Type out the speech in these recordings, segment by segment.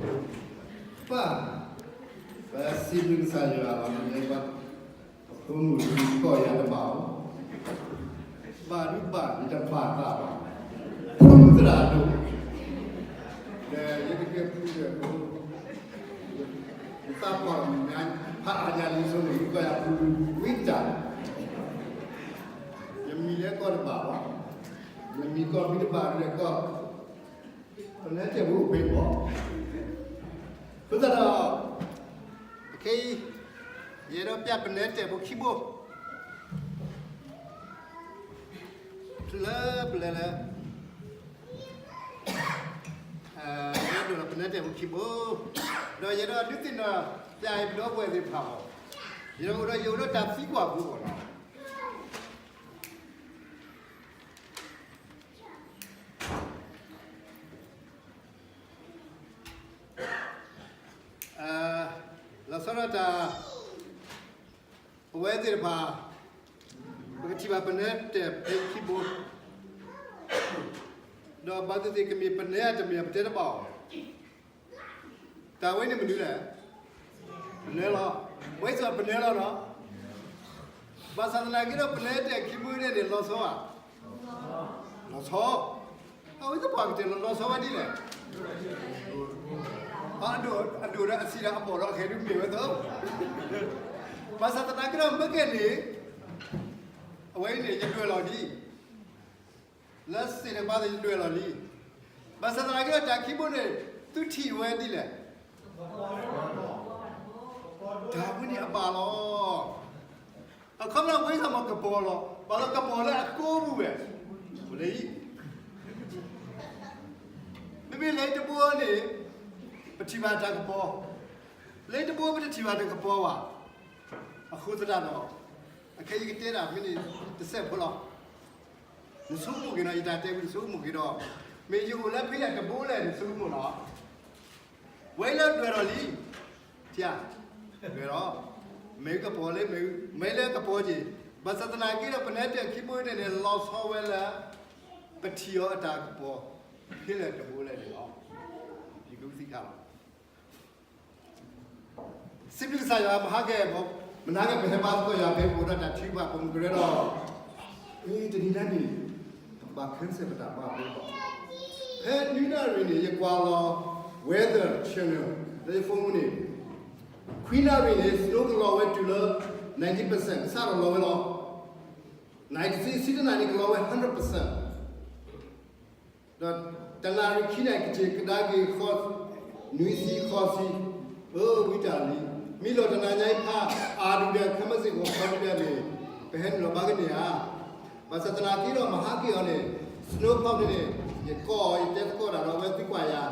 ပၢ်, ပစံးဘျုးကစၢ်ယွၤလီၤ, မ့ၢ်ပှၤ ပဖိမုၣ်ဒုးကီၢ်ယၤတဘၣ်အီၤ, ဘၣ်ဒုးဘၣ်ယတပာ်သးဘၣ်, ဖုသရၣ်ဒိၣ်, ဒီးယတကဲဖုဒီး ယသးပှၢ်မုၢ်နၤ, ဖးအါညါလံဆိန့ၣ် ယကီၢ်ယၤဖုဝံတၢ်, ယမံၤလၢကီၢ်တဘၣ်ဘၣ်, ယမံၤကီၢ်မံၤတဘၣ်ဒီးကီၢ်, ပလဲၤတဲာ်ဖိအိၣ်ဖဲဘၣ်, အဃိသတးဒီး ခဲအံၤ ယအဲၣ်ဒိးပျဲပလဲၤတဲာ်ဖိခံဘိ လၢပလဲၤလၢ ယအဲၣ်ဒိးပလဲၤတဲာ်ဖိခံဘိ, ဒီးယအဲၣ်ဒိးဒုးသ့ၣ်နီၣ်ပျဲပဒီပုၢ်ဝဲၢ်သ့ၣ်တဖၣ်အီၤ, ယအဲၣ်ဒိးအိၣ်ဒီးယအိၣ်ဒီးတၢ်သံကွၢ်ဖိအီၤလီၤ. လီၤဆီဒၣ်တၢ် ပဝဲသ့ၣ်တဖၣ် ပကထံၣ်ဘၣ်ပလဲၤတဲာ်ဖိခံဘိ, ဒီးဘၣ်သ့ၣ်သ့ၣ်ကမ့ၢ်ပလဲၤဧါတမ့ၢ်ဧါ ပတဲတဘၣ်အီၤ, တၢ်ဝဲန့ၣ်မနုၤလဲၣ်, ပလဲၤလီၤ, ဝဲစ့ၢ်ပလဲၤလီၤနီၤ, ဘၣ်ဆၣ်သနာ်က့ဒီး ပလဲၤတဲာ်ခံဘိန့ၣ်န့ၣ် လီၤဆီဧါ, လီၤဆီ, အဝဲသ့ၣ်ပှၤကတဲလီၤ လီၤဆီဝဲဒ်လဲၣ်, အဒိၣ်ဒီးအဆံးဒီးအဘီၣ်ဒီးအဃဲၤဒုးမ့ၢ်ဝဲသ့ၣ်, ဘၣ်ဆၣ်သနာ်က့ဒီး မ့ၢ်ကဲန့ၣ် အဝဲအံၤန့ၣ် ယဒွဲၣ်လီၤဒ် လၢစ့ၢ်တကပၤသ့ၣ်ယဒွဲၣ်လီၤလံ, ဘၣ်ဆၣ်သနာ်က့ဒီး တၢ်ခံဘိန့ၣ် သုထံၣ်ဝဲဒ်လဲၣ်, တၢ်ဝဲန့ၣ်အဘၣ်လီၤ, အခီပညီဝဲသးမ့ၢ်ကပီၤလီၤ, ဘၣ်လီၤကပီၤလၢအကိးပူၤဝဲ, လၢအံၤ မ့မ့ၢ်လၢတဘိန့ၣ် ပထံၣ်ဘၣ်တၢ်ကပီၤ, လၢတဘိပတထံၣ်ဘၣ်တၢ်ကပီၤဘၣ်, အဃိသတးဒီး အခဲအံၤကတဲဒၣ်မ့ၢ်န့ၣ် တစဲးဖိလီၤ. နဆိကမိၣ်က့ၤနီၤ, ယတၢ်တဲဝံၤနဆိကမိၣ်က့ၤဒီး, မ့ၢ်ယအိၣ်လၢဖဲလဲၣ်တဘိလဲၣ် နဆိကမိၣ်နီၤ, ဝဲလၢဒွဲၣ်လီၤလံ, ထံၣ်ဧါ, ဒွဲၣ်လီၤ, မ့ၢ်ကပီၤလၢမ့ၢ်, မ့ၢ်လၢကပီၤက့ၤ, ဘၣ်ဆၣ်သနာ်က့ဒီး ပလဲၤတဲာ်ခံဘိန့ၣ်န့ၣ် လီၤဆီဝဲလၢ ပထံၣ်အီၤအတၢ်ကပီၤ ဖဲလဲၣ်တဘိလဲၣ်န့ၣ်လီၤ. ယကသံခါလီၤ. စံးဘျုးကစၢ်ယွၤ မဟါကဲ, မနၤကဲ ပဟဲဘါသကိးယွၤဖဲပအိၣ်ဒီးတၢ်ထုကဖၣ် ပမုၢ်ကရၢဒီး, တနံၤညါန့ၣ် ပဘၣ်ခဲစဲးပတၢ်ဘါဖိလီၤ. ဖဲနွံနၣ်ရံၣ်န့ၣ် ယကွၢ်လီၤ weather channel လၢယ phone မူန့ၣ်, ခွံနၣ်ရံၣ်န့ၣ် snow ကလီၤဝဲတုၤလၢ ninety percent ကစၢ်ဒီးလီၤဝဲလီၤ. နံၣ်တဆံ ဆံတနၣ်ရံၣ်န့ၣ် ကလီၤဝဲ hundred percent ဒီးတနၣ်ရံၣ်ခံနၣ်ရံၣ် ကစၢ်ကဒါက့ၤဃီ, နွံဆံဃိးဆံ, အၢ ဝံတၢ်လံ, မ့ၢ်လီၤတနၤညါအံၤဖး အါဒုးဒီး ခဲမုၢ်ဆ့ၣ်ကီး ဃီဒုးဒီးန့ၣ် ပဟဲနုာ်လီၤဘါကန့ၢ်ဧါ. ဘၣ်ဆၣ်သနာ်က့ဒီး မဟါကဲအီၤန့ၣ် snow ဖီန့ၣ်န့ၣ် ယကိး ယတဲသကိးတၢ်ဒီး အဝဲသံကွၢ်ယၤ,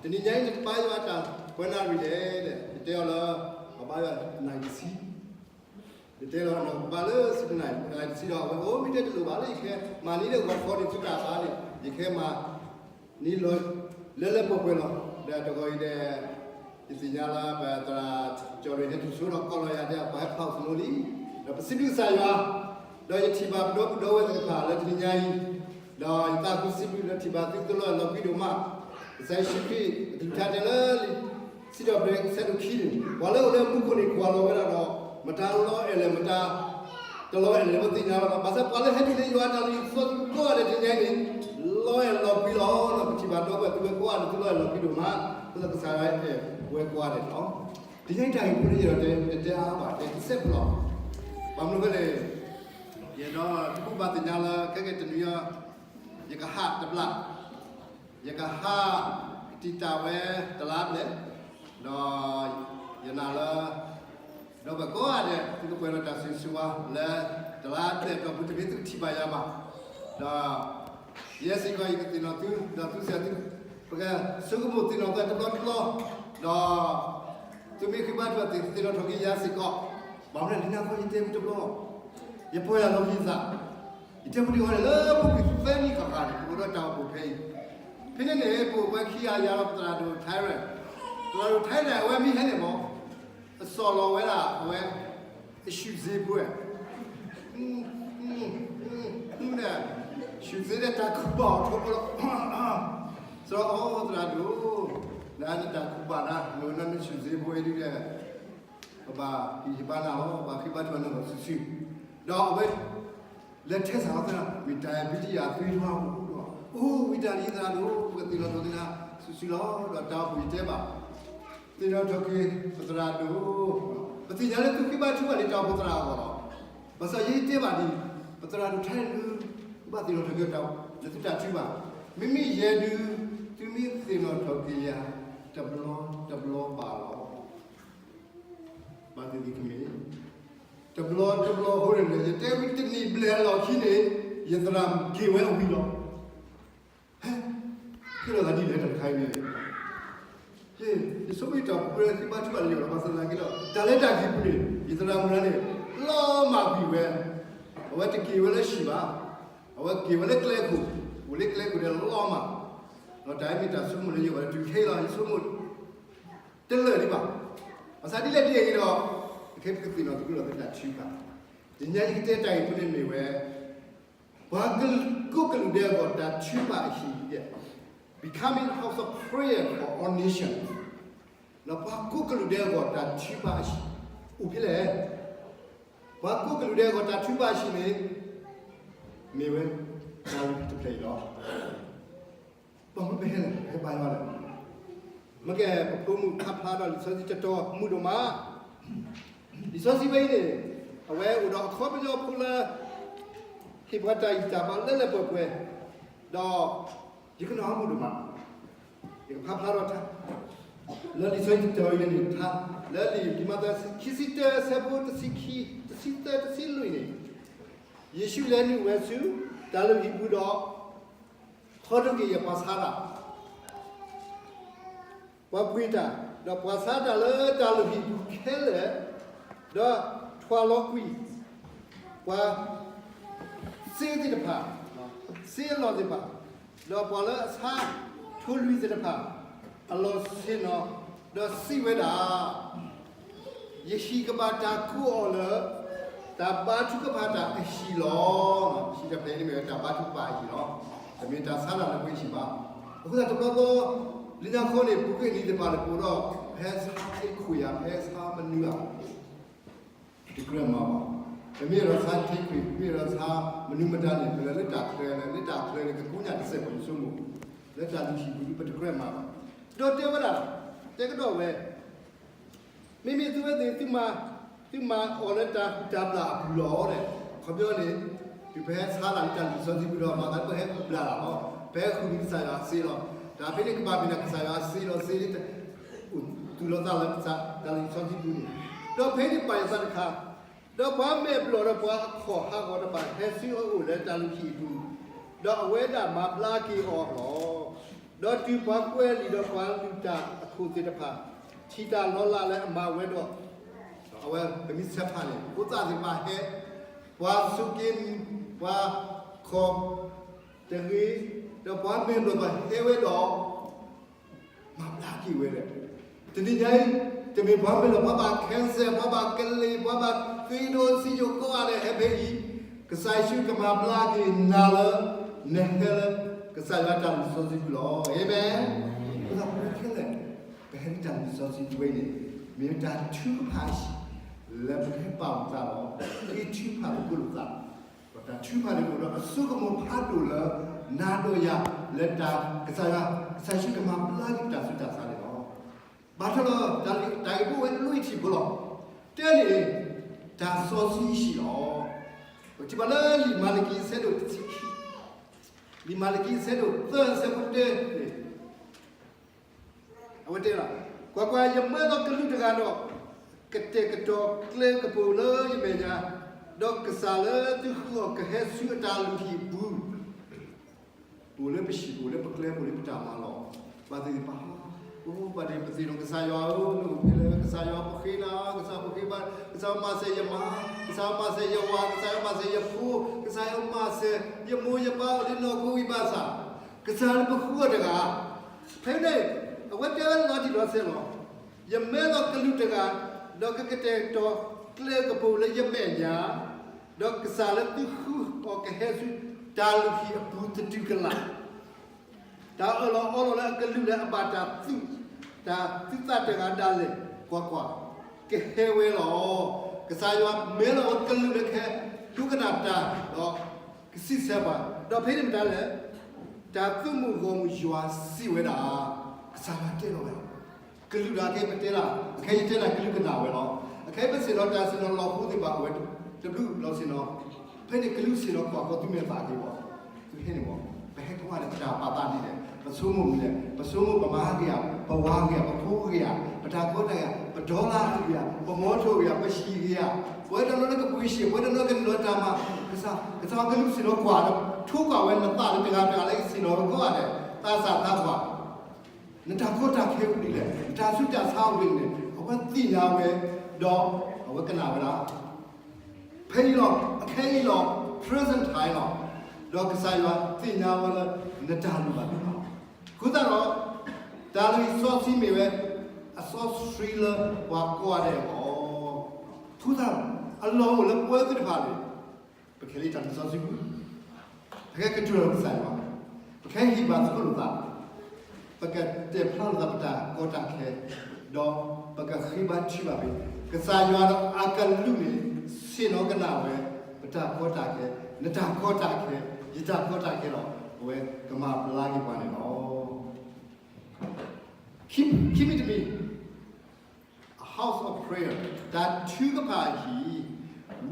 တနံၤညါအံၤ နကဘါယွၤတၢ်ပှဲၤနၣ်ရံၣ်လဲၣ်, ယတဲအီၤလၢ ပဘါယွၤနၣ်ရံၣ်တဆံ ယတဲလီၤ နကဘါလၢဆူတနၣ်ရံၣ်တဆံဒီး အဝဲအိၣ်မ့ၢ်တဲတလိၣ်ဘၣ်လၢ ယကဟဲမၤန့ၢ်လၢဂီၤခီန့ၣ် သုတၢ်ဘါန့ၣ် ယကဟဲမၤန့ၢ်လၢလၢပှဲၤပှဲၤလီၤ. ဒီးတဂီၤအံၤဒီး ယသ့ၣ်ညါလၢပသရၣ်ကၠီၤရ့ၣ်ဟဲတုၤဆိဒီး ကိးလီၤယၤဒီး ပှၤဟဲဖးအီၤသနူလံ, ဒီးပစံးဘျုးကစၢ်ယွၤ, ဒီးယထံၣ်ဘၣ်ပဒီပုၢ်ဒီဝဲၢ်သ့ၣ်တဖၣ်လၢတနံၤညါအံၤ, ဒီးယသးခုစံးဘျုးလၢထံၣ်ဘၣ်သုတလီၤအဲၣ်လီၤကွံဒိၣ်မး, ကစၢ်ယ့ၣ်ၡူးခရံာ်အကလုၢ်ကထါတဲလၢ စံးထီၣ်ပတြၢၤ ဆၢဒိၣ်ခံန့ၣ် ပှၤလၢအိၣ်လၢမူခိၣ်န့ၣ် ကွၢ်လီၤဝဲဒၣ်ဒီး မတၤလီၤအဲၣ်လဲၣ် မတၤတလီၤအဲၣ်လဲၣ် ပသ့ၣ်ညါလီၤ. ဘၣ်ဆၣ်ပှၤလၢဟဲတုၤလၢယွၤအတၢ်လုၢ်အီၣ်သကိးကိးဂၤဒဲးတနံၤညါအံၤန့ၣ် လီၤအဲၣ်လီၤကွံလီၤ. ဒီးပထံၣ်ဘၣ်ဒီပုၢ်ဝဲၢ်သုဝဲကိးဂၤဒဲး သုလီၤအဲၣ်လီၤကွံဒိၣ်မး, အဃိသတးကစၢ်ယွၤအဲၣ်ပဝဲကိးဂၤဒဲးလီၤ. တနံၤညါအံၤတၢ်ဂ့ၢ်ဖိန့ၣ် ယအဲၣ်ဒိးတဲတၢ်အါဘၣ် တဲတစဲးဖိလီၤ. ဘၣ်မနုၤဖဲလဲၣ်, ယအဲၣ်ဒိးတဘူၣ်ဘၣ်သ့ၣ်ညါလၢ ခဲကနံၣ်အံၤ ယကဟးတဘျီ ယကဟးတံာ်တာ်ဝဲတလါဘျဲၣ်, ဒီးယနာ်လၢ ဒီပုၢ်ဝဲၢ်ကိးဂၤဒဲး သုကပှဲၤဒီးတၢ်ဆိၣ်ဂ့ၤဆိၣ်ဝါလၢ တလါဘျဲၣ်အတီၢ်ပူၤ တမ့ၢ်သုကထံၣ်ဘၣ်ယၤဘၣ်. ဒီးယဲစ့ၢ်ကီး ယကသ့ၣ်နီၣ်သု ဒီးသုစ့ၢ်ကီး ပကဆိကမိၣ်သ့ၣ်နီၣ်သုတဘျီတဘျီ, ဒီး သုမ့ၢ်ဃ့ဘါထုကဖၣ်သ့ၣ် သ့ၣ်နီၣ်ထီၣ်က့ၤယၤစ့ၢ်ကီး, ဘၣ်မနုၤလဲၣ် လၢညါခီယတဲသုတဘျီလီၤ. ယပီၢ်ယၢ်လီၤက့ၤယသး, ယတဲဖိဒံးအီၤန့ၣ် လၢပူၤကွံာ်သၢနံၣ်ဃၣ်ဃၣ်န့ၣ် ပအိၣ်ဒီးတၢ်အိၣ်ဖှိၣ်ဖဲအံၤ, ဖဲန့ၣ်န့ၣ် ပအိၣ်ဝဲခံဂၤယၤဒီးပသရၣ်ဒိၣ်ထဲရဲၣ်, သရၣ်ဒိၣ်ထဲရဲၣ် အဝဲမ့ၢ်ဟဲန့ၣ်မး အစီၣ်လီၤဝဲဒၣ် အဝဲ အရှုၣ်စ့ပှဲၤ န့ၣ် ရှုၣ်စ့ဒီးတၢ်ကူၣ်ဘၣ်အီၤထီဘိလီၤ. စီၤအီသရၣ်ဒိၣ်, နၤန့ၣ်တၢ်ကူၣ်ဘၣ် ဒ်လဲၣ်, ပဘၣ်ဟ့ၣ်ဂံၢ်ဟ့ၣ်ဘါနၤလီၤ, ပဘၣ်ဃ့ဘါထုကဖၣ်နၤလီၤစုာ်စုာ်, ဒီးအဝဲ လဲၤထဲစးလီၤသး မ့ၢ်တၢ်ဘံတယၤသွံတဝါအိၣ်ဒီး, အိၣ်ဝံၤတၢ်လၢယသရၣ်ဒိၣ် ပကသ့ၣ်နီၣ်ထီၣ်က့ၤနၤစုာ်စုာ်လီၤ. ဒီးတၢ်အိၣ်ဖှိၣ်ယတဲဘၣ်, သ့ၣ်နီၣ်ထီၣ်က့ၤပသရၣ်ဒိၣ်, ပသ့ၣ်ညါလၢသုဃ့ဘါထုကဖၣ်လၢတၢ်အိၣ်ဖှိၣ်သရၣ်အဂီၢ်လီၤ. ဘၣ်ဆၣ်ယတဲဘၣ်ဒ်အံၤ, ပသရၣ်ဒိၣ်ထဲန့ၣ်ဒုး ဘၣ်သ့ၣ်နီၣ်ထီၣ်က့ၤတၢ်လၢသုတၢ်ထုကဖၣ်, မ့မ့ၢ်ယဲဒုး သုမ့ၢ်သ့ၣ်နီၣ်ထီၣ်က့ၤယၤ တဘျီတဘျီဘၣ်လီၤ. ဘၣ်သ့ၣ်သ့ၣ်ကမ့ၢ် တဘျီတဘျီအဃိန့ၣ် ယတဲဝံၤတနံၣ်ဘျဲၣ်အလီၢ်ခံန့ၣ် ယသရၣ်က့ၤဝဲအဝံၤလီၤ. ဟဲ, ဟ့ၣ်လီၤသးဒ်လဲၣ်တၢ်တခါအံၤန့ၣ်, ယဆိကမိၣ်တၢ်ပူၤလၢဃ့ဘါထုကဖၣ်လၢယဂီၢ်လီၤ. ဘၣ်ဆၣ်သနာ်က့ဒီး တၢ်လၢတၢ်ဂ့ၢ်ပူၤန့ၣ် ယသရၣ်မုၣ်တဂၤန့ၣ် လီၤမၢ်ကွံာ်ဝဲ, အဝဲတက့ၤဝဲလၢဟံၣ်ဘၣ်, အဝဲက့ၤဝဲလၢကျဲခိၣ်, အိၣ်လၢကျဲခိၣ်ဒီးလီၤမၢ်, ဒီးတၢ်အံၤမ့ၢ်တၢ်ဆိကမိၣ်လၢယဂီၢ်လၢတုၤခဲအံၤလီၤ. ယဆိကမိၣ် တလၢာ်ဒံးဘၣ်. ဘၣ်ဆၣ်ဒ်လဲၣ်ဒ်လဲၣ်ဂ့ၤဒီး ခဲပကသ့ၣ်နီၣ်သးလီၤ ပတၢ်ထုကဖၣ်, တနံၤညါယကတဲတၢ်ဂ့ၢ်ဖိန့ၣ်မ့ၢ်ဝဲ ပှၤကိးကလုာ်ဒဲးအဂီၢ်တၢ်ထုကဖၣ်အဟံၣ်, becoming house of prayer for all nations, ဒီးပှၤကိးကလုာ်ဒဲးအဂီၢ်တၢ်ထုကဖၣ်အဟံၣ် အိၣ်ဖဲလဲၣ်. ပှၤကိးကလုာ်ဒဲးအဂီၢ်တၢ်ထုကဖၣ်အဟံၣ်န့ၣ် မ့ၢ်ဝဲ တၢ်လုၢ်တဖျၢၣ်အံၤလီၤ. ဘၣ်မနုၤပဟဲလဲၣ်, ပဟဲဘါယွၤလဲၣ်. မ့ၢ်ကဲ ပဖိမုၣ်ခါဖျါဒီးလံာ်စီဆှံတတီၤမုာ်ဒိၣ်မး. လံာ်စီဆှံဝဲအံၤန့ၣ် အဝဲအိၣ်ဒီးအခီပညီဖိလၢ ဟ့ၣ်ပှၤတၢ်ဂံၢ်တၢ်ဘါလၢလၢပှဲၤပှဲၤ, ဒီး ယကနၣ်မုာ်ဒိၣ်မး, ယကဖးဖျါထီၣ်ထါ လၢလံာ်စီဆှံတတီၤအံၤန့ၣ် ထါ လၢလံာ်မးသဲ ခံဆံတၢ ဆၢဖိတဆံခံ, တဆံသၢ တဆံလွံၢ်န့ၣ်, ယ့ၣ်ၡူးလဲၤနုာ်ဝဲဆူ တၢ်လုၢ်ဟံၣ်ပူၤဒီး ဟီဒိက့ၤယပှၤဆါတၢ် ပှၤပှ့ၤတၢ်, ဒီးပှၤဆါတၢ်လၢတၢ်လုၢ်ဟံၣ်ပူၤခဲလၢာ်, ဒီးထွဲလီၤကွံာ် ပှၤ စ့သ့ၣ်တဖၣ်, စ့အလီၢ်သ့ၣ်တဖၣ်, ဒီးပှၤလၢအဆါထိၣ်လွံၢ်သ့ၣ်တဖၣ် အလီၢ်ဆ့ၣ်နီၤ, ဒီးစံးဝဲဒၣ် ယဟံၣ်ကဘၣ်တၢ်ကိးအီၤလၢ တၢ်ဘါထုကဖၣ်တၢ်အဟံၣ်လီၤ. ဟံၣ်တဖျၢၣ်အံၤမ့ၢ်ဝဲတၢ်ဘါထုကဖၣ်အဟံၣ်လီၤ. တမ့ၢ်တၢ်ဆါတၢ်လၢပှၤဟံၣ်ဘၣ်. အဃိသတးတဘျီဘျီ လၢညါခီန့ၣ် ပူၤကွံာ်နံၤသ့ၣ်တဖၣ်န့ၣ် ပအိၣ်ဒီး ပဟဲဆါထံခွံဧါ, ပဟဲဆါမနုၤဧါ တကြၢးမၤဘၣ်. ပမ့ၢ်ဒီးဆါထံခွံ, ပမ့ၢ်ဒီးဆါမနုၤမတၤန့ၣ် ပလဲၤလၢတၢ်ချၢ, လဲၤလၢတၢ်ချၢန့ၣ် ကကိညၣ်တစဲးဖိ ယဆိကမိၣ်, လၢတၢ်လုၢ်ဟံၣ်ပူၤဒုး ပတကြၢးမၤဘၣ်. ဒီးတဲဝဲဒၣ်, တဲကဒီးဝဲ မ့မ့ၢ်သုဝဲသ့ၣ် သုမၤအီၤလၢတၢ်ဟုၣ်တၢ်ဘျၣ်အပူၤလီၤဒီး, အခီပညီန့ၣ် တုၤပဟဲဆါတၢ်လၢတၢ်လုၢ်စီဆှံပူၤဒီး မၤသးပဟဲဘျၣ်တၢ်လီၤ, ပဟဲဃုာ်န့ၢ်ကစၢ်ယွၤအစ့လီၤ. တၢ်ဖဲန့ၣ်ကဘၣ်မ့ၢ်ဒၣ်ကစၢ်ယွၤအစ့လီၤ, စ့လၢ အိၣ်သူၣ်လီၤသးလၢတၢ်လုၢ်စီဆှံပူၤန့ၣ်, ဒီးဖဲန့ၣ်ပာ်ယသးတခါ, ဒီးပှၤမဲာ်ဘျီၣ်ဒီးပှၤအခီၣ်ဟးဂီၤတဖၣ် ဟဲဆူအအိၣ်လၢတၢ်လုၢ်ဟံၣ်အပူၤ, ဒီးအဝဲဒၣ်မၤဘျါက့ၤအီၤလီၤ. ဒီးတုၤပှၤကွဲးလံာ်ဒီးပှၤလုၢ်တၢ်အခိၣ်သ့ၣ်တဖၣ် ထံၣ်တၢ်လီၤလးလၢအမၤဝဲဒီး, အဝဲပမ့ၢ်ဆဲးဖးန့ၣ် ဖိသၣ်သ့ၣ်တဖၣ်ဟဲ, ပှၤဆိးက့, ပှၤခီၣ်တဂ့ၤ, ဒီးပှၤမဲာ်ဘျီၣ်ဘၣ်ဟဲဝဲဒီး မၤဘျါက့ၤဝဲလဲၣ်. တနံၤညါအံၤ တမ့ၢ်ပှၤမဲာ်ဘျီၣ် ပှၤဘၣ် cancer, ပှၤဘၣ်ကလ့ၤ, ပှၤဘၣ်သွံၣ်ဒိၣ်စံယိၣ်ကိးဂၤဒဲးဟဲဖဲအံၤ, ကစၢ်ယ့ၣ်ၡူးကမၤဘျါက့ၤနၤလၢ နဟဲလၢ ကစၢ်ယွၤတၢ်လုၢ်စီဆှံပူၤလီၤ. အၤမ့ၣ်. ပသးပူခဲလၢာ် ပဟဲလၢတၢ်လုၢ်စီဆှံပူၤဝဲန့ၣ် မ့ၢ်တၢ်ထုကဖၣ်အဟံၣ် လၢပကဟဲပာ်အီၤသးလီၤ. ပကထုကဖၣ်သကိးလိာ်သး ဒီးတၢ်ထုကဖၣ်န့ၣ်အိၣ်ဒီးအစိကမီၤဖးဒိၣ်လၢ နၤဒီးယၤ လၢတၢ်ကစၢ်ယွၤ, ကစၢ်ယ့ၣ်ၡူးကမၤဘျါက့ၤတၢ်ဆူးတၢ်ဆါန့ၣ်လီၤ. ဘၣ်ထွဲလီၤ တၢ်ဂ့ၢ်အိၣ်ဝဲလွံၢ်ထံၣ်ဖိလီၤ. တၢန့ၣ် တၢ်စီဆှံဟံၣ်လီၤ. ပထံၣ်ဘၣ်လၢလံာ်မၤလကံအဆၢဒိၣ်တဆံခံ, လံာ်မၤလကံအဆၢဒိၣ်သၢ အဆၢဖိတၢန့ၣ် အဝဲတဲလီၤ, ကွၢ်ကွၢ်, ယမၢလီၤကလူးတဂၤဒီး ကတဲာ်ကတီၤကျဲကပူၤလၢယမဲာ်ညါ, ဒီးကစၢ်လၢသုဃုအီၤကဟဲဆူအတၢ်လုၢ်ဟံၣ်အပူၤ, ပအိၣ်လၢပဟံၣ် ပအိၣ်လၢပကျဲ ပအိၣ်လၢပတၢ်မၤလီၢ်, ဘၣ်သ့ၣ်သ့ၣ်ပာ်, အိၣ်ဘၣ်ဒ့ၣ် ပသ့ၣ်နီၣ်ကစၢ်ယွၤဧၢ, နအိၣ်ဖဲလဲၣ်, ကစၢ်ယွၤပဃ့နၤ, ကစၢ်ပဃ့ဘၣ်, ကစၢ်မၤစၢၤယမါ, ကစၢ်မၤစၢၤယဝၤ, ကစၢ်မၤစၢၤယဖိ, ကစၢ်ယွၤမၤစၢၤယမိၢ်ယပၢ်အိၣ်လၢနီၢ်ခိဝံၤဘၣ်ဆၣ်, ကစၢ်လၢပဃုအီၤတဂၤ, ဖဲန့ၣ် အဝဲတဲဝဲလီၤတံၢ်လီၤဆဲးလီၤ. ယမၢလီၤကလူးတဂၤ, ဒီးကကတဲာ်ကတီၤကျဲကပူၤလၢယမဲာ်ညါ, ဒီးကစၢ်လၢသုဃုအီၤကဟဲဆူတၢ်လုၢ်ဟံၣ်အပူၤသတူၢ်ကလာ်, တၢ်အၢၣ်လီၤအီလီၤလၢအကလုၢ်လၢအဘၣ်တၢ်သူၣ်, တၢ်သူၣ်သးတဂၤဒၣ်လဲာ် ကွၢ်ကွၢ်, ကဟဲဝဲလီၤ. ကစၢ်ယွၤမၢလီၤဝဲကလူးလၢကဟဲဒိကနၣ်တၢ်, ဒီးကစံးဆၢပှၤ, ဒီးဖဲန့ၣ်မတၤလဲၣ်, တၢ်သုးမုၢ်ဂီၢ်မုၢ်ယွၤစံးဝဲဒၣ်, ကစၢ်ယွၤတဲလီၤဝဲလီၤ. ကလူးဒၣ်က့ပတဲဒၣ်, အခဲအံၤယတဲဒၣ်ကလူးကနၣ်ဝဲလီၤ. အခဲအံၤပဆ့ၣ်နီၤတၢ်ဆ့ၣ်နီၤလီၤဟူသ့ၣ်တဖၣ် အဝဲတဘျုးလီၤဆ့ၣ်နီၤ, ဖဲန့ၣ်ကလူးဆ့ၣ်နီၤကွၢ်ကီးသုမဲာ်သၣ်က့ၤဘၣ်, သုဟဲန့ၣ်ဘၣ်, ပဟဲကွၢ်ဒီးပတၢ်ပာ်သးဒ်လဲၣ်, ပဆိကမိၣ်မနုၤလဲၣ်, ပဆိကမိၣ်ပမါဂ့ၤဧါ, ပဝၤဂ့ၤဧါ, ပဖိဂ့ၤဧါ, ပတၢ်ကီတၢ်ခဲ, ပdollarဂ့ၤဧါ, ပမီထိၣ်ဂ့ၤဧါ, ပဟံၣ်ဂ့ၤဧါ, ပဝဲတနီၤလၢကပှ့ၤဟံၣ်, ပဝဲတနီၤကနုာ်လီၤတၢ်မၤ, ကစၢ်, ကစၢ်ကလူးဆ့ၣ်နီၤကွၢ်ဒီး ထိကွၢ်ဝဲနသးလၢတဂၤတဂၤလၢကဆ့ၣ်နီၤကီးဂၤဒဲး, သးစၢ်သးကွၢ် နတၢ်ကီတၢ်ခဲအိၣ်ဒ်လဲၣ်, နတၢ်ဆူးတၢ်ဆါအိၣ်ဒ်လဲၣ်, အဝဲသ့ၣ်ညါဝဲ, ဒီးအဝဲကနၣ်ဝဲဒၣ်, ဖဲအံၤလီၤ, အခဲအံၤလီၤ, present timeလီၤ, ဒီးကစၢ်ယွၤသ့ၣ်ညါဝဲလၢ နတၢ်လိၣ်ဘၣ်သ့ၣ်တဖၣ်လီၤ. အဃိသတးဒီး, တၢ်လုၢ်စီဆှံမ့ၢ်ဝဲ, အစီဆှံလၢပှၤကိးဂၤဒဲးအဂီၢ်, အဃိသတးဒီး, အလီၢ်အိၣ်လၢပဝဲသ့ၣ်တဖၣ်န့ၣ် ပကဟဲလၢတၢ်လုၢ်စီဆှံပူၤ, ပကဟဲကတိၤဒီးကစၢ်ယွၤ, ပကဟဲဟ့ၣ်ဘၣ်သကိးလိာ်သး, ပကတဲာ်ဖျါလိာ်သးပတၢ်ကီတၢ်ခဲ, ဒီးပကဃ့ဘါထုကဖၣ်ဖဲ, ကစၢ်ယွၤဒီးအကလူးန့ၣ် ဆ့ၣ်နီၤကနၣ်ဝဲ, ပတၢ်ကီတၢ်ခဲ, နတၢ်ကီတၢ်ခဲ, ယတၢ်ကီတၢ်ခဲလီၤ, အဝဲကမၤဘျါက့ၤပှၤန့ၣ်လီၤ. ခံမံၤတမံၤ A house of prayer, တၢ်ထုကဖၣ်အဟံၣ်,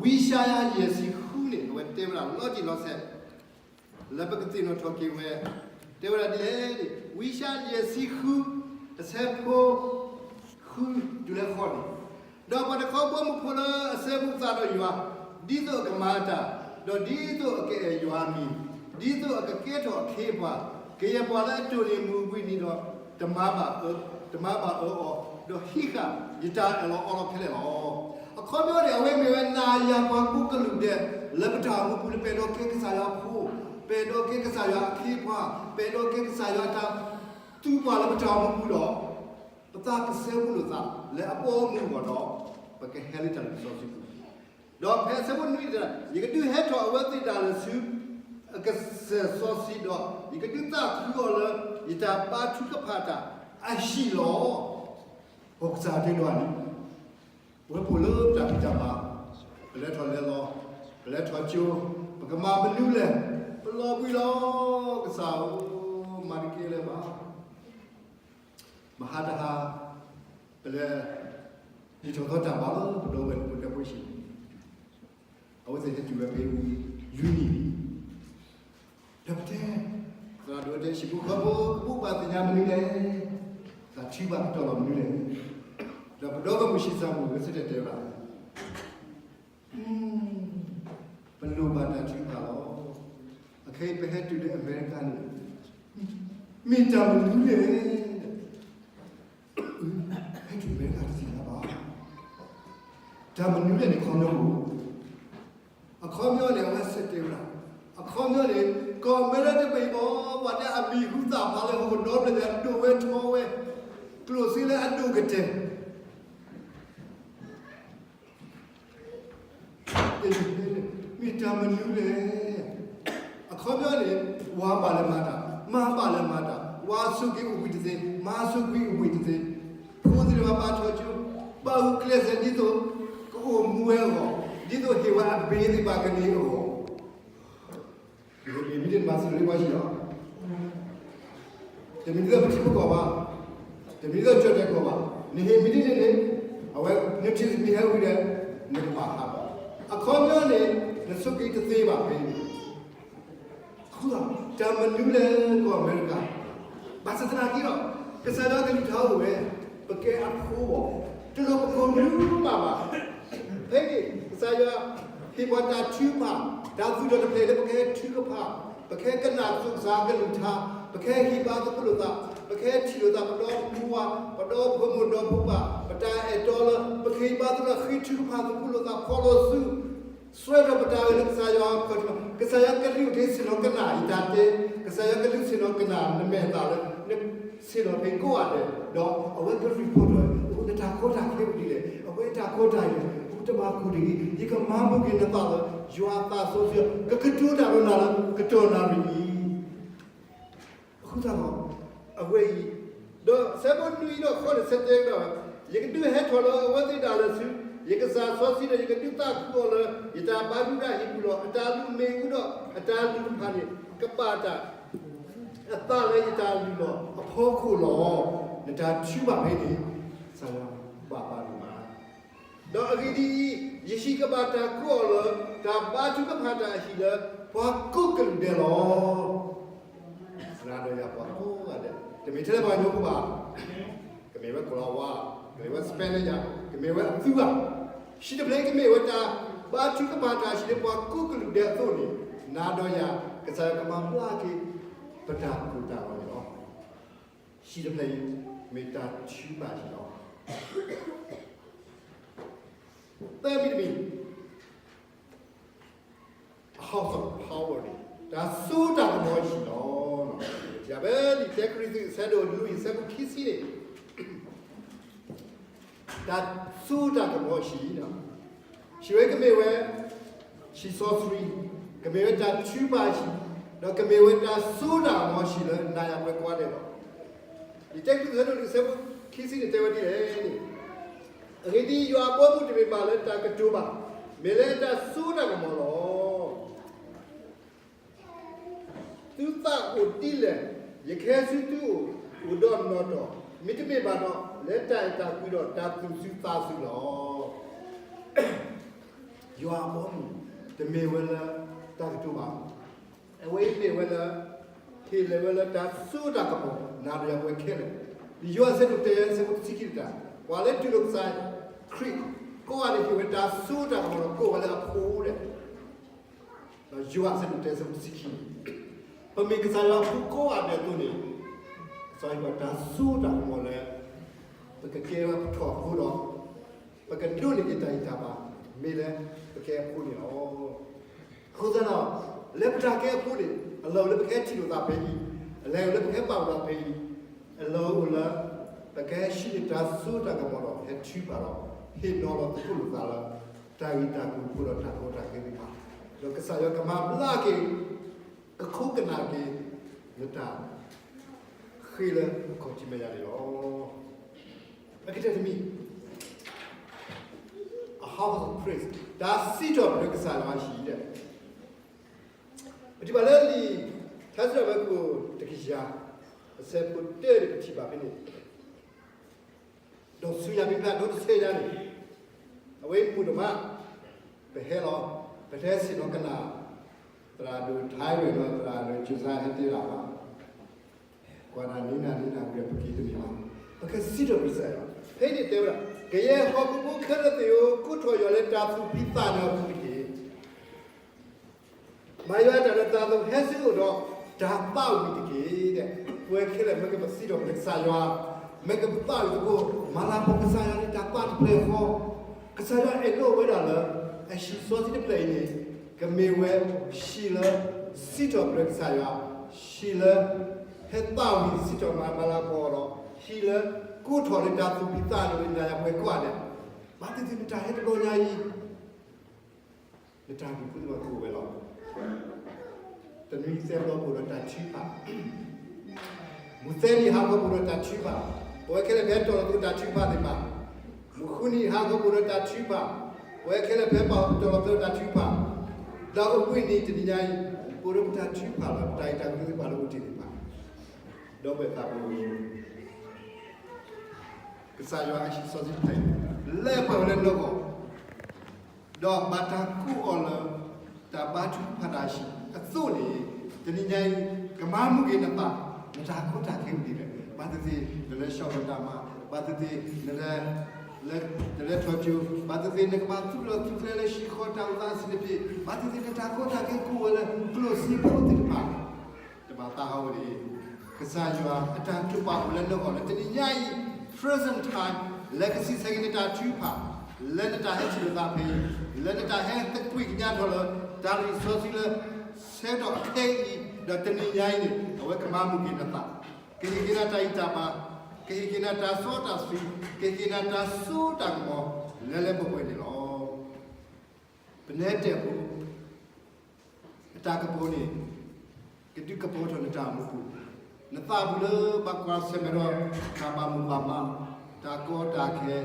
ဝံယၡါယၤယဲၢ်ဆံဃုန့ၣ် အဝဲတဲဝဲဒၣ်လီၤတံၢ်လီၤဆဲး, လၢပကသ့ၣ်နီၣ်ထီၣ်က့ၤဝဲ, တဲဝဲဒၣ်ဒ်လဲၣ်န့ၣ်, ဝံယၡါယၤယဲၢ်ဆံဃု, အဆၢဖိ ဃုတုၤလၢဃိးန့ၣ်, ဒီးပှၤတခီဘီမုၢ်ဖိလၢအစဲဘူးသးဒီးယွၤ, ဒ်သိးအကမၤအတၢ်, ဒီးဒ်သိးအကအဲၣ်ယွၤအမံၤ, ဒ်သိးအကကဲထီၣ်အခ့အပှၤ, ကယဲၢ်ပှၤလၢအတိၢ်န့ၢ်မုၢ်ဝံၤန့ၣ်ဒီး, တမၤဘၣ်အၢ, တမၤဘၣ်အၢအီၤ, ဒီးဟံးဃာ်ယတၢ်အၢၣ်လီၤအီလီၤခဲလၢာ်လီၤ. အခီပညီန့ၣ် အဝဲမ့ၢ်ဝဲနၤယၤပှၤကိးကလုာ်ဒဲး, လၢပတၢ်အိၣ်မူပူၤလၢပအဲၣ်ဒိးကဲကစၢ်ယွၤအဖိ, ပအဲၣ်ဒိးကဲကစၢ်ယွၤအခ့အပှၤ, ပအဲၣ်ဒိးကဲကစၢ်ယွၤအတၢ်သူပှၤလၢပတၢ်အိၣ်မူပူၤဒီး, ပသးကစဲဘူးလိာ်သးလၢအဘီအမုၢ်အဂီၢ်ဒီး, ပကဟဲလၢတၢ်လုၢ်စီဆှံပူၤ, ဒီးဖဲအဆၢဖိနွံန့ၣ်, ယကဒုးဟဲထီၣ်အဝဲသ့ၣ်တဖၣ်လၢဆူအကစၢၢ်စီဆှံဒီး, ယကဒုးသးခုအီၤလၢယတၢ်ဘါထုကဖၣ်တၢ်အဟံၣ်လီၤ. ပကစၢ်တဲဒိးန့ၣ်, ပဝဲပအိၣ်လၢတၢ်ဖံးတၢ်မၤ, ပလဲၤထီၣ်လဲၤလီၤ, ပလဲၤထီၣ်ကၠိ, ပကမၤမနုၤလဲၣ်, ပလီၤဘှံးလီၤ, ကစၢ်ဧၢ, မၤတကဲလၢၤဘၣ်. မဟါတဟါ, ပလဲၤ, ဟံးထီၣ်သီတၢ်ဘါလၢပဒီပုၢ်ဝဲၢ်ဖိတၢ်ဖိဆံး, အဝဲသ့ၣ်ဟဲတုၤဝဲဖဲအံၤ, လွံၢ်နံၣ်လံ, ဒီးပတဲ, သရၣ်ဒိၣ်တဲ ဟံၣ်ဖိဃီဖိကဘၣ်သ့ၣ်ညါမနုၤလဲၣ်, တၢ်ထုကဖၣ်ကတီၢ်လီၤမနုၤလဲၣ်, ဒီးပဒီပုၢ်ဝဲၢ်မုၢ်ဆံးစၢ်မုၣ် ဂဲၤဆၢထၢၣ်တဲဝဲဒၣ် ပလိၣ်ဘၣ်တၢ်ထုကဖၣ်လီၤ. အခဲအံၤပဟဲတုၤလၢအမဲရကၤန့ၣ်, မ့ၢ်တၢ်မနုၤလဲၣ်, ဟဲတုၤအမဲရကၤတသ့ၣ်ညါဘၣ်. တၢ်မနုၤလဲၣ်န့ၣ် ခီပညီအိၣ်, အခီပညီန့ၣ် အဝဲဆၢတဲာ်ဝဲဒၣ်, အခီပညီန့ၣ် ကီၢ်အမဲရကၤတဘ့ၣ်အံၤ ပှၤလၢအမံၤဟူသၣ်ဖျါလၢဟီၣ်ခိၣ်ဒီဘ့ၣ်န့ၣ် အဒိၣ်ဝဲထီဝဲ, ကျိၣ်စ့လၢအဒိၣ်ကတၢၢ် မ့ၢ်တၢ်မနုၤလဲၣ်. အခီပညီန့ၣ် ဝၤဘၣ်လၢမၤတၢ်, မါဘၣ်လၢမၤတၢ်, ဝၤဆိးက့အိၣ်ဘှံးတသ့, မါဆိးက့အိၣ်ဘှံးတသ့, ဖိသ့ၣ်တဖၣ်ဘၣ်ထီၣ်ကၠိ, ဘၣ်ဂုာ်ကျဲးစၢးဒ်သိးကအိၣ်မူဝဲအဂီၢ်, ဒ်သိးဟ့ၣ်ဝဲအဘ့သ့ၣ်တဖၣ်ကန့ၢ်အဂီၢ် နဟ့ၣ်မ့ၢ်မနုၤန့ၣ် မၤစၢၤလၢပှၤဟံၣ်လီၤ. တမ့ၢ်ဒ်သိးပထံပကီၢ်ဘၣ်, တမ့ၢ်ဒ်သိးကၠီၣ်တဲာ်ကီၢ်ဘၣ်, နဟ့ၣ်မ့ၢ်ဒ်န့ၣ်န့ၣ်, အဝဲ နထံၣ်မ့ၢ်ဟဲဝံၤဒီး နကဘၣ်ဟးဘၣ်. အခီပညီန့ၣ် နဆိးက့တသ့ဘၣ်ဖဲန့ၣ်. အဃိသတး တၢ်မနုၤလဲၣ်ကီၢ်အမဲရကၤ, ဘၣ်ဆၣ်သနာ်က့ဒီး ကစၢ်ယွၤကလုၢ်ကထါအိၣ်ဝဲ, ပကဲအဖိအဂီၢ်, တလိၣ်ပကိးမနုၤမးဘၣ်. ဖဲန့ၣ် ကစၢ်ယွၤဟ့ၣ်ပှၤတၢ်ထုကဖၣ်, တၢ်သူၣ်ထီၣ်တဖျၢၣ်လၢပကဟဲထုကဖၣ်, ပကဟဲကနၣ်ကစၢ်ကလုၢ်ကထါ, ပကဟဲဟ့ၣ်ဘါသကိးလိာ်သး, ပကဟဲထံၣ်လိာ်သး ပဒီဖိမုၣ်ဒီဖိပၢ်, ပတၢ်အဲၣ်တီလၢ ပကဟ့ၣ်ဘါသကိး ဃ့ထုကဖၣ်သကိးလိာ်သး ဖီၣ်လိာ်စု ဆှၢထီၣ်ပတၢ်ဂ့ၤလၢကစၢ်ယွၤအခီၣ်ထံး, ကစၢ်ယွၤကလုၢ်ကထါဆ့ၣ်နီၤကနၣ်ယတၢ်တဲ, ကစၢ်ယွၤကလုၢ်ဆ့ၣ်နီၤကနၣ်နမဲာ်သၣ်လၢ နဆ့ၣ်နီၤဖဲကိးဂၤဒဲး, ဒီးအဝဲက report ထီၣ်, အိၣ်နတၢ်ကီတၢ်ခဲအိၣ်ဒ်လဲၣ်, အဝဲတၢ်ကီတၢ်ခဲ, အိၣ်တမၤကူးတဂ့ၤ, ယကမၤမူက့ၤနသးလၢ ယွၤအသးစီဆှံ, ကကတိၤတၢ်ဒီးနၤလၢ ကတီၢ်နၣ်ရံၣ်အံၤ အဃိသတးဒီး အဝဲအံၤ, ဒီးဆၢဖိနွံဒီးဃိးန့ၣ် ဆၢတဲာ်ကဒီး, ယကဒုးဟဲထီၣ်လၢအဝဲသ့ၣ်ဒၣ်လဲာ်ဆူ ယကစၢ်စီဆှံဒီး ယကဒုးသးခုအီၤလၢ ယတၢ်ဘါထုကဖၣ်ဟ့ၣ်ကူၣ်လီၤ. အတၢ်လုၢ်မ့ၣ်အူဒီးအတၢ်လုၢ်တဖၣ်န့ၣ် ကဘၣ်တၢ်အသးလၢယတၢ်လုၢ်လီၤအဖီခိၣ်လီၤ. နတၢ်ထုကဖၣ်ဖဲန့ၣ် ကစၢ်ယွၤဘၣ်ပာ်ဒိၣ်မး. ဒီးအဂ့ၢ်ဒ်အံၤ, ယဟံၣ်ကဘၣ်တၢ်ကိးအီၤလၢ တၢ်ဘါထုကဖၣ်တၢ်အဟံၣ်လၢ ပှၤကိးကလုာ်ဒဲးလီၤ. နၤဒီးယၤပှၤကိးဂၤဒဲး, တမ့ၢ်ထဲလၢပှၤကညီဖိဘၣ်, ကမ့ၢ်ဝဲကိၤလၤဝါ, ကမ့ၢ်ဝဲ Spanish ယၤ, ကမ့ၢ်ဝဲအသူဘၣ်, ဟံၣ်တဖျၢၣ်အံၤကမ့ၢ်ဝဲတၢ်ဘါထုကဖၣ်တၢ်ဟံၣ်လၢပှၤကိးကလုာ်ဒဲးအသိးန့ၣ်, နၤဒီးယၤ ကစၢ်ယွၤကမၤဘျါက့ၤ ပတၢ်ကိၢ်တၢ်ဂီၤန့ၣ်လီၤ. ဟံၣ်တဖျၢၣ်အံၤ မ့ၢ်တၢ်ထုကဖၣ်ဟံၣ်လီၤ. သၢမံၤတမံၤ a house of power န့ၣ် တၢ်စိတၢ်ကမီၤဟံၣ်လီၤ. ယၤဖဲလံာ်တၢကရံၣ်သူး အဆၢဒိၣ်လွံၢ် အဆၢဖိခံဆံန့ၣ် တၢ်စိတၢ်ကမီၤဟံၣ်လီၤ. ဟံၣ်ဝဲကမ့ၢ်ဝဲ ဟံၣ်စီဆှံ, ကမ့ၢ်ဝဲတၢ်ထုကဖၣ်ဟံၣ်, ဒီးကမ့ၢ်ဝဲတၢ်စိတၢ်ကမီၤဟံၣ်လၢနၤယၤပှၤကိးဂၤဒဲးလီၤ. လံာ်တၢကရံၣ်သူး အဆၢဒိၣ်လွံၢ် အဆၢဖိခံဆံန့ၣ် တဲဝဲဒ်လဲၣ်န့ၣ်, အဂ့ၢ်ဒ်အံၤ, ယွၤအဘီအမုၢ်တမ့ၢ်ဘၣ်လၢတၢ်ကတိၤဘၣ်, မ့ၢ်လၢတၢ်စိတၢ်ကမီၤလီၤ. သုသးအိၣ်ဒ်လဲၣ်, ယကဟဲဆူသုအိၣ်, အိၣ်ဒီးနီၢ်တီၢ်, မ့တမ့ၢ်ဘၣ်ဒီး လၢတၢ်အဲၣ်တၢ်ကွံဒီးတၢ်သူၣ်စူၤသးစူၤလီၤ. ယွၤအဘီအမုၢ် တမ့ၢ်ဝဲလၢတၢ်ကတိၤဘၣ်, အဝဲအံၤမ့ၢ်ဝဲလၢ ဟ့ၣ်လီၤဝဲလၢတၢ်စိတၢ်ကမီၤ နၤဒီးယၤပဝဲခဲလၢာ်, လံာ်ယိၤဟၣ်အဆၢဒိၣ်တၢ အဆၢဖိတဆံခံန့ၣ်တၢ်, ပှၤလၢတူၢ်လိာ်ကစၢ်ခရံာ်ကိးဂၤန့ၣ် ဟ့ၣ်ဝဲတၢ်စိတၢ်ကမီၤဒီး ကိးဝဲလၢအဖိဒဲး ဒီးယိၤဟၣ်အဆၢဒိၣ်တၢ အဆၢဖိတဆံခံန့ၣ်, ပမ့ၢ်ကစၢ်ယွၤအဖိကိးဂၤဒဲးအသိးန့ၣ်, ကစၢ်ယွၤဟ့ၣ်ပှၤတၢ်စိတၢ်ကမီၤလၢ ပကကဲဝဲပထီၣ်အဖိဒီး ပကဒိးန့ၢ်က့ၤတၢ်ဂံၢ်တၢ်ဘါ မ့ၢ်လၢပကဲအဖိန့ၣ်လီၤ. အဃိသတးဒီး လၢပတၢ်ကဲအဖိန့ၣ် အလီၢ်အိၣ်လၢပကဟဲထံၣ်လိာ်သးဖဲအံၤ, အလဲၤအိၣ်လၢပကဟဲပာ်အီၤသးဖဲအံၤ, အလီၢ်အိၣ်လၢ ပကဟဲဟံးန့ၢ်တၢ်စိတၢ်ကမီၤဒီး ဟဲထုကဖၣ်ဒီး ဟ့ၣ်နီၤလီၤသကိးလိာ်သးလၢ တၢ်ဂ့ၢ်တၢ်ကျိၤဖိဒီးတၢ်ကီတၢ်ခဲသ့ၣ်တဖၣ်, ဒီးကစၢ်ယွၤကမၤဘျါက့ၤ ကခိကနၣ်က့ၤ နတၢ်ဃ့လၢအခီၣ်ထံးမဲာ်ညါန့ၣ်လီၤ. အကတၢၢ်တမံၤ a house of praise တၢ်စံးထီၣ်ပတြၢၤကစၢ်ယွၤအဟံၣ်ဒဲး, ပထံၣ်ဘၣ်လၢလံာ်ထါစံးထီၣ်ပတြၢၤခိၣ်တကယၤ အဆၢဖိတၢန့ၣ် ပထံၣ်ဘၣ်ဖဲန့ၣ် ဒီးဆူညါဖဲဖဲအဒိတဆၢညါန့ၣ်, အဝဲအံၤမုာ်ဒိၣ်မး, ပဟဲလီၤ, ပတဟဲဆ့ၣ်နီၤကနၣ် သရၣ်ဒိၣ်ထါဝဲဒီးသရၣ်ဒိၣ်ကၠိစါဟဲတဲဒၣ်ဘၣ်, ကွၢ်နၤန့ၣ်နၤန့ၣ်နၤ ဂ့ၤပက့ၤတမ့ၢ်ဘၣ်, ပကစံးထီၣ်ပတြၢၤကစၢ်ယွၤ, ဖဲန့ၣ်တဲဝဲဒၣ်, ကယဲၢ်ဟီၣ်ခိၣ်ဖိခဲလၢာ်သ့ၣ်ဧၢ, ကိးထီၣ်ယွၤလၢတၢ်သူၣ်ဖှံသးညီအပူၤတက့ၢ်. မၤယွၤအတၢ်ဒီးသးသမူ ဟဲဆူအအိၣ်ဒီးတၢ်သးဝံၣ်တက့ၢ်. ပဝဲခဲလၢာ် မ့ၢ်ကပစံးထီၣ်ပတြၢၤကစၢ်ယွၤ, မ့ၢ်ကပသးဝံၣ်သကိး, မၤလၤကပီၤကစၢ်ယွၤန့ၣ် တၢ်သးတဖျၢၣ်ဃီ, ကစၢ်ယွၤအဲၣ်ဒိးဝဲဒၣ်လၢ အဟံၣ်စီဆှံတဖျၢၣ်အံၤန့ၣ် ကမ့ၢ်ဝဲဟံၣ်လၢ စံးထီၣ်ပတြၢၤကစၢ်ယွၤ, ဟံၣ်လၢ ဟဲသးဝံၣ်စံးထီၣ်မၤလၤကပီၤဒီး ဟံၣ်လၢကိးထီၣ်လၢတၢ်သူၣ်ဖှံသးညီလၢနၤယၤပဝဲကိးဂၤဒဲး, ဘၣ်သ့ၣ်သ့ၣ်နတၢ်ဟဲတဘျီညါအံၤ နတၢ်ဂံၢ်ဖိသ့ၣ်တဖၣ်ကအိၣ်ဝဲလီၤ. တနွံသဲဘျီပအိၣ်ဒီးတၢ်ထုကဖၣ်, မုၢ်သၢနံၤဟါခီပအိၣ်ဒီးတၢ်ထုကဖၣ်, ပဝဲခဲလၢာ်ဖဲတီၢ်လီၤသကိးတၢ်ထုကဖၣ်သ့ၣ်တဖၣ်, မုၢ်ဃုနံၤဟါခီပအိၣ်ဒီးတၢ်ထုကဖၣ်, ပဝဲခဲလၢာ်ဖဲပတီၢ်လီၤသကိးတၢ်ထုကဖၣ်, ဒီးအိၣ်ဘှံးနံၤတနံၤညါအံၤ ပအိၣ်ဒီးပတၢ်ထုကဖၣ်လၢပတၢ်ဂ့ၢ်တၢ်ကျိၤသ့ၣ်တဖၣ်လၢအိၣ်တ့ၢ်သ့ၣ်တဖၣ်, ဒီပုၢ်ဝဲၢ်သးဘိ ကစၢ်ယွၤအဟံၣ်စီဆှံတဖျၢၣ်အံၤ လၢပှဲၤဝဲလၢနဂီၢ်, ဒီးဘၣ်တၢ်ကိးအီၤလၢ တၢ်ဘါထုကဖၣ်တၢ်ဟံၣ်အသိးန့ၣ်, တနံၤညါအံၤ ကမၤမုာ်က့ၤနသး, နတၢ်ကီတၢ်ခဲအိၣ်ဒ်လဲၣ်, ဘၣ်သ့ၣ်သ့ၣ် နလဲၤဆှီလီၤတၢ်မၤ, ဘၣ်သ့ၣ်သ့ၣ် နလဲၤ နလဲၤထီၣ်ကၠိ, ဘၣ်သ့ၣ်သ့ၣ် နကဘၣ်သူၣ်လီၤသူၣ်ကျဲလၢဟံၣ်ဃီတၢ်အိၣ်သးအဆံးတဖျၢၣ်, ဘၣ်သ့ၣ်သ့ၣ် နတၢ်ကီတၢ်ခဲကအိၣ်ဝဲလၢကျိၣ်စ့ဖိသ့ၣ်တဖၣ် တဘၣ်သးဟးဂီၤန့ၣ်, ကစၢ်ယွၤအတၢ်ထုကဖၣ်အိၣ်လၢနဂီၢ်လၢတနံၤညါအံၤ, present time, လၢကစံးဆၢက့ၤနတၢ်ထုကဖၣ်, လၢနတၢ်ဟဲထံၣ်လိာ်သးဖဲအံၤ, လၢနတၢ်ဟဲသကွံာ်ကညးထီၣ်လၢ တၢ်လံာ်စီဆှံလၢ ဆၢကတီၢ်ခဲအံၤ, ဒီးတနံၤညါအံၤန့ၣ် အဝဲကမၤမုာ်က့ၤနသး, ကဟ့ၣ်က့ၤနၤတၢ်ဂံၢ်တၢ်ဘါ, ကဟ့ၣ်က့ၤနၤတၢ်စီတၢ်ဆှံ, ကဟ့ၣ်က့ၤနၤတၢ်စိတၢ်ကမီၤ လၢလၢပှဲၤပှဲၤန့ၣ်လီၤ. ပနဲတဲာ်ဖိ အတၢ်ကပီၤန့ၣ် ကဒုးကပီၤထီၣ်နတၢ်အိၣ်မူပူၤ, နသးပူၤလၢဘၣ်ကွၢ်ဆၢၣ်မဲာ်ဒီး တၢ်ဘၣ်မိၣ်ဘၣ်မး, တၢ် တၢ်ကီတၢ်ခဲ,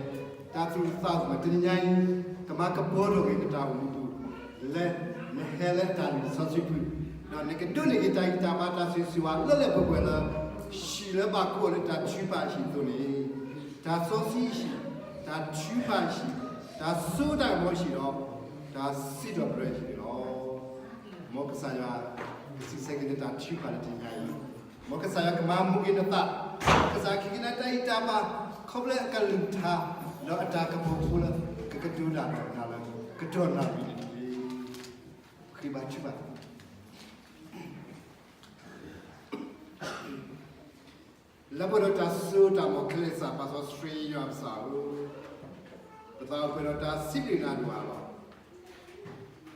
တၢ်သူၣ်အိၣ်သးအိၣ်မး တနံၤညါအံၤ, ကမၤကပီၤထီၣ်က့ၤနတၢ်အိၣ်မူပူၤ, လၢနဟဲလၢတၢ်လံာ်စီဆှံပူၤ, ဒီးနကဒိးန့ၢ်က့ၤတၢ်ဂံၢ်တၢ်ဘါတၢ်ဆိၣ်ဂ့ၤဆိၣ်ဝါလၢလၢပှဲၤပှဲၤလၢ ဟံၣ်လၢဘၣ်ကိးအီၤလၢတၢ်ထုကဖၣ်ဟံၣ်အသိးန့ၣ်, တၢ်စီဆှံဟံၣ်, တၢ်ထုကဖၣ်ဟံၣ်, တၢ်စိတၢ်ကမီၤဟံၣ်ဒီး တၢ်စံးထီၣ်ပတြၢၤဟံၣ်န့ၣ်လီၤ. မ်ကစၢ်ယွၤ ကစံးဆၢက့ၤနတၢ်ထုကဖၣ်လၢတနံၤညါအံၤ, မ်ကစၢ်ယွၤကမၤမူက့ၤနသး, ကစၢ်ယွၤကဟ့ၣ်က့ၤနတၢ်ဂံၢ်တၢ်ဘါ, ခီဖျိအကလုၢ်ကထါ, ဒီးအတၢ်ကပီၤဖိလၢ ကကတိၤတၢ်ဒီးနၤလၢ ကတီၢ်နၣ်ရံၣ်န့ၣ်တက့ၢ်. ပဃ့ဘါထုကဖၣ် လၢပှဲၤဒီးတၢ်စိတၢ်ကမီၤခဲလၢာ်ကစၢ် ပၢ်စီဆှံယွၤကစၢ်ဧၢ, ပသးအိၣ်ပှဲၤဒီးတၢ်စံးဘျုးနၤဒိၣ်မးလီၤ.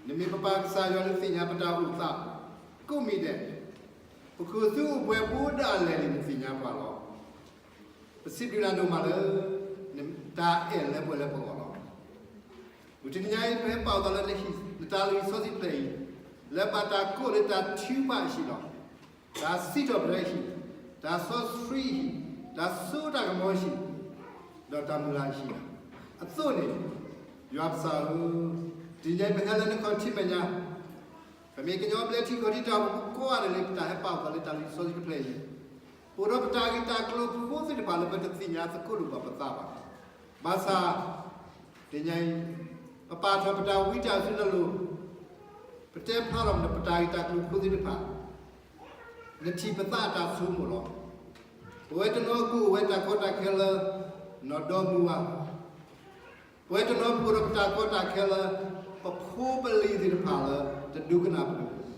နမ့ၢ်ပပၢ်ကစၢ်ယွၤလၢသ့ၣ်ညါပတၢ်အိၣ်သးကိးမံၤဒဲး, ပခိၣ်သူအိၣ်ပှဲၤဘူးဒၣ်လဲာ်န့ၣ် နသ့ၣ်ညါပှၤလီၤ. ပစံးဘျုးနၤဒိၣ်မးလၢ တၢ်အဲၣ်လၢပှဲၤလၢပဂီၢ်လီၤ. မုၢ်တနံၤညါအံၤ ပဟဲပာ်အသးလၢနဟံၣ် နတၢ်လံာ်စီဆှံတဖျၢၣ်အံၤ, လၢဘၣ်တၢ်ကိးလၢတၢ်ထုကဖၣ်အဟံၣ်လီၤ. တၢ်စံးထီၣ်ပတြၢၤဟံၣ်, တၢ်စီဆှံဟံၣ်, တၢ်စိတၢ်ကမီၤဟံၣ်, ဒီးတၢ်မုၢ်လၢ်ဟံၣ်, အသိးန့ၣ်, ယွၤကစၢ်ဧၢ, တနံၤညါအံၤ ပဟဲလၢနခီၣ်ထံးမဲာ်ညါ ပမ့ၢ်ကညီဘျၢထံခီၣ်ထံးတၢ်အိၣ်ဖှိၣ်ကိးဂၤဒဲးလၢ ပတၢ်ဟဲပာ်အသးလၢတၢ်လံာ်စီဆှံတဖျၢၣ်အံၤ, ပအိၣ်ဒီးပတၢ်ဂ့ၢ်တၢ်ကျိၤဖိသ့ၣ်တဖၣ်လၢပတသ့ၣ်ညါသကိးလိာ်ဘၣ်ပသးဘၣ်. ဘၣ်ဆၣ်, တနံၤညါအံၤ, ပပာ်ထီၣ်ပတၢ်ဝံတၢ်စူၤနလိၤ, ပတဲဖျါထီၣ်ပတၢ်ဂ့ၢ်တၢ်ကျိၤဖိသ့ၣ်တဖၣ်, နထံၣ်ပသးအတၢ်ဆိကမိၣ်လီၤ. ပဝဲတနီၤကအိၣ်ဝဲတၢ်ကီတၢ်ခဲလၢ နီၢ်ဒီမါဝၤ ပဝဲတနီၤပအိၣ်ဒီးပတၢ်ကီတၢ်ခဲလၢ ပဖိပလံၤသ့ၣ်တဖၣ်လၢ တဒိကနၣ်ပဒိၣ်,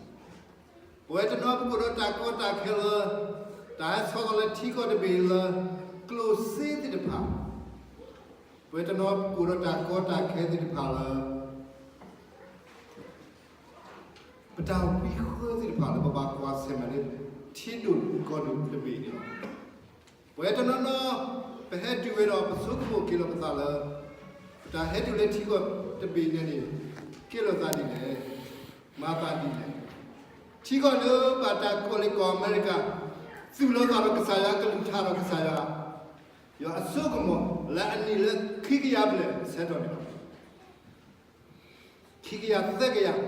ပဝဲတနီၤပအိၣ်ဒီးတၢ်ကီတၢ်ခဲလၢ တၢ်ဟဲဆီၣ်လီၤလၢထံကီၢ်တဘ့ၣ်လၢ ကျိၣ်စ့သ့ၣ်တဖၣ်, ပဝဲတနီၤပအိၣ်ဒီးတၢ်ကီတၢ်ခဲသ့ၣ်တဖၣ်လၢ ပတၢ်ဝံဃၢသ့ၣ်တဖၣ်လၢ ပဘၣ်ကွၢ်ဆၢၣ်မဲာ်လၢ ထံဒိၣ်ကီၢ်ဒိၣ်တဘ့ၣ်န့ၣ်လီၤ. ပဝဲတနီၤနီၤ ပဟဲတုၤဝဲဒီး ပဆိကမိၣ်က့ၤလီၤပသးလၢ ပတၢ်ဟဲတုၤလၢထံကီၢ်တဘ့ၣ်န့ၣ်န့ၣ် ကဲလိာ်သးဒ်လဲၣ်, မၤသးဒ်လဲၣ်. ထံကီၢ်လၢဘၣ်တၢ်ကိးလၢကီၢ်အမဲရကၤ သူၣ်လီၤသးဒီးကစၢ်ယွၤ ကလုၢ်ကထါဒီးကစၢ်ယွၤ, ယွၤအစိကမီၤလၢအနံၣ်လၢခံကယၤဘျဲၣ်ဆၢကတီၢ်န့ၣ်လီၤ. ခံကယၤသၢကယၤ,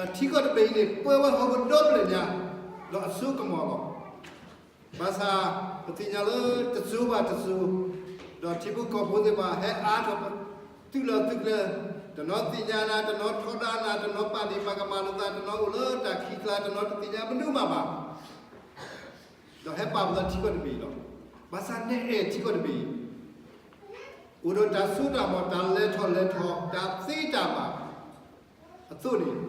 ဒီးထံကီၢ်တဘ့ၣ်အံၤန့ၣ် ပှဲၤဝဲဟီၣ်ခိၣ်ဒီဖျၢၣ်ညါ, ဒီးအစိကမီၤလီၤ. ဘၣ်ဆၣ်, ပသ့ၣ်ညါလၢတစိၤဘၣ်တစိၤ, ဒီးထံဖိကီၢ်ဖိသ့ၣ်တဖၣ်ဟဲအါထီၣ် သုးလီၢ်သုးကျဲ, တနီၤသ့ၣ်ညါနၤ, တနီၤထီဒါနၤ, တနီၤပာ်ဒ့ၣ်ပာ်ကမၣ်လိာ်သး, တနီၤအိၣ်လၢတၢ်ခံးကျါ, တနီၤတသ့ၣ်ညါမနုၤမးဘၣ် ဒီးဟဲပာ်ပသးထံကီၢ်တဘ့ၣ်အံၤလီၤ. ဘၣ်ဆၣ်နအဲၣ်ထံကီၢ်တဘ့ၣ်အံၤ, အိၣ်ဒီးတၢ်စိတၢ်ကမီၤ, တၢ်လဲၤထီၣ်လဲၤထီ, တၢ်သ့တၢ်ဘၣ်အသိးန့ၣ်,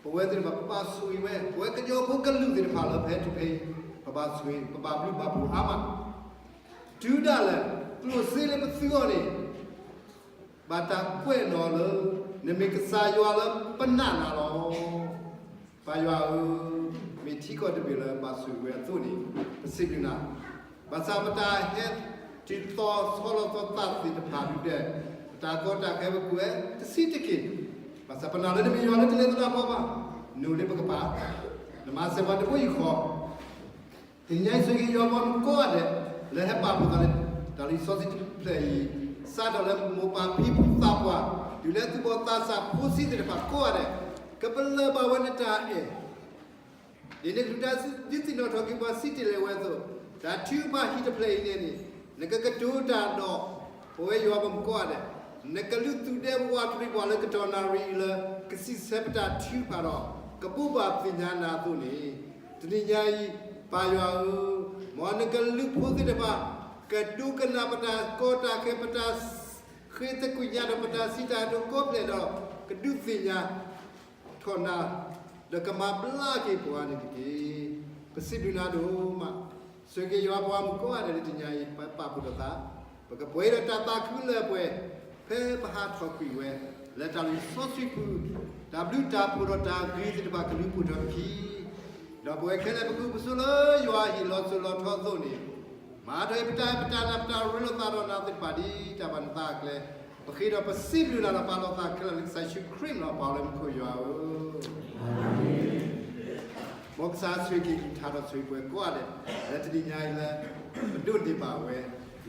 ပဝဲသ့ၣ်တဖၣ် ပဘၣ်ဆိၣ်ဂ့ၤဝဲ, ပဝဲကညီဖိကလုာ်သ့ၣ်တဖၣ်လၢ ပဟဲတုၤဖဲအံၤ, ပဘၣ်ဆိၣ်ဂ့ၤ, ပဘၣ်ဘျုးဘၣ်ဖှိၣ်အါမး, တုၤဒၣ်လဲာ် ကျိၣ်စ့လၢပသုးအီၤန့ၣ် ဘၣ်တၢ်ကွဲးနီၣ်လၢ နမ့ၢ်ကစၢ်ယွၤလၢပနာ်နၤလီၤ. ပၢ်ယွၤဧၢ, မ့ၢ်ထံကီၢ်တဘ့ၣ်လၢပဘၣ်ဆိၣ်ဂ့ၤဝဲအသိးန့ၣ်, ပစံးဘျုးနၤ, ဘၣ်ဆၣ်ပတၢ်ဟဲတုၤသီဆီလီၤသီသးသ့ၣ်တဖၣ်ဒုးဒဲး, ပတၢ်ကီတၢ်ခဲပကွဲးတဆံးတက့ၢ်, ဘၣ်ဆၣ်ပနာ်လၢနမ့ၢ်ယွၤလၢတလဲၤသဒၣ်ပှၤဘၣ်, နအိၣ်လၢပကပၤ, နမၤစၢၤပှၤတဘိယူၢ်ဃီ တနံၤညါအံၤဆိၣ်ဂ့ၤက့ၤယွၤပှၤမုၣ်ကိးဂၤဒဲး လၢဟဲပာ်ဖှိၣ်သးလၢ တၢ်လံာ်စီဆှံတဖျၢၣ်အံၤ, စးထီၣ်လၢမိၢ်ပၢ်ဖံဖုသးပှၢ်, တုၤလၢသူၣ်ဘီၣ်သးစၢ်ဖိဆံးသ့ၣ်တဖၣ်ကိးဂၤဒဲး, ကပလၢၢ်ဘၣ်ဝဲနတၢ်အဲၣ် ဒ်နကလုၢ်တၢ်ဒုးသ့ၣ်နီၣ်ထီၣ်က့ၤပှၤစံးတ့ၢ်လံဝဲအသိး, တၢ်ထုကဖၣ်ဟံၣ်တဖျၢၣ်အံၤန့ၣ်န့ၣ်, နကကတိၤတၢ်ဒီး ပဝဲယွၤပှၤမုၣ်ကိးဂၤဒဲး, နကလုၢ်သူၣ်ဒဲဝးတရံးပှၤလၢကတီၢ်နၣ်ရံၣ်အံၤလၢ ကစံးဆၢပတၢ်ထုကဖၣ်ဒီး ကဘိးဘၣ်သ့ၣ်ညါနၤအသိးန့ၣ်, တနံၤညါအံၤ, ပၢ်ယွၤဧၢ, မ်နကလုၢ်ဖိသ့ၣ်တဖၣ် ကဒိကနၣ်ပတၢ်ကီတၢ်ခဲ ပတၢ်ဃ့သကွံာ်ညါဒီး ပတၢ်စံးတၢ်ကတိၤကိးဖျၢၣ်ဒီး ကဒုးသ့ၣ်ညါ ထီၣ်နၤ, ဒီးကမၤဘျါက့ၤပှၤန့ၣ်တက့ၢ်. ပစံးဘျုးနၤဒိၣ်မး, ဆိၣ်ဂ့ၤက့ၤယွၤပှၤမုၣ်ကိးဂၤဒဲးလၢတနံၤညါအံၤ ပပာ်ဖှိၣ်ထီၣ်သး, ပကပှဲၤဒီးတၢ်သးခုလၢပှဲၤ, ဖဲပဟးထီၣ်ကွံာ်ဝဲ, လၢတၢ်လံာ်စီဆှံပူၤ, တၢ်ဘျုးတၢ်ဖှိၣ်ဒီးတၢ်ဂ့ၤသ့ၣ်တဖၣ်ကလူၤပိာ်ထွဲပခံ, ဒီးပဝဲခဲလၢာ်ပကအိၣ်ပဆိးလၢယွၤအဟံၣ်လီၤစိၤလီၤထီအသိးန့ၣ်, မၤထီၣ်အံၤပတၢ်အဲၣ်ပတၢ်နာ်ပတၢ်ရ့လိာ်သးဒီးနၤသ့ၣ်တဖၣ်ဒ်တၢ်ဘၣ်နသးအကျဲ, ပဃ့ဒီးပစံးဘျုးနၤဒီးပာ်လီၤသးခဲလၢာ်လၢကစၢ်ယ့ၣ်ၡူးခရံာ်အမံၤလီၤ ပၢ်လၢမူခိၣ်ယွၤဧၢ. မ်ကစၢ်ဆိၣ်ဂ့ၤက့ၤကလုၢ်ကထါဒီးဆိၣ်ဂ့ၤပှၤကိးဂၤဒဲး, လၢတနံၤညါအံၤလၢ ပဒိးန့ၢ်ဘၣ်ဝဲ,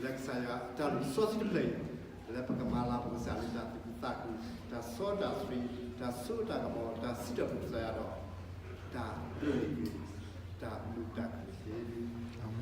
လၢ လၢကစၢ်ယွၤအတၢ်လုၢ်စီဆှံတဖျၢၣ်အံၤ, လၢပကမၤလၤကပီၤကစၢ်လၢတၢ်သူၣ်ခုသးခု, တၢ်စီတၢ်ဆှံ, တၢ်စိတၢ်ကမီၤ, တၢ်စံးထီၣ်ပတြၢၤကစၢ်ယွၤဒီး တၢ်ဒိးန့ၢ်က့ၤ တၢ်မုာ်တၢ်ခုၣ်န့ၣ်တက့ၢ်.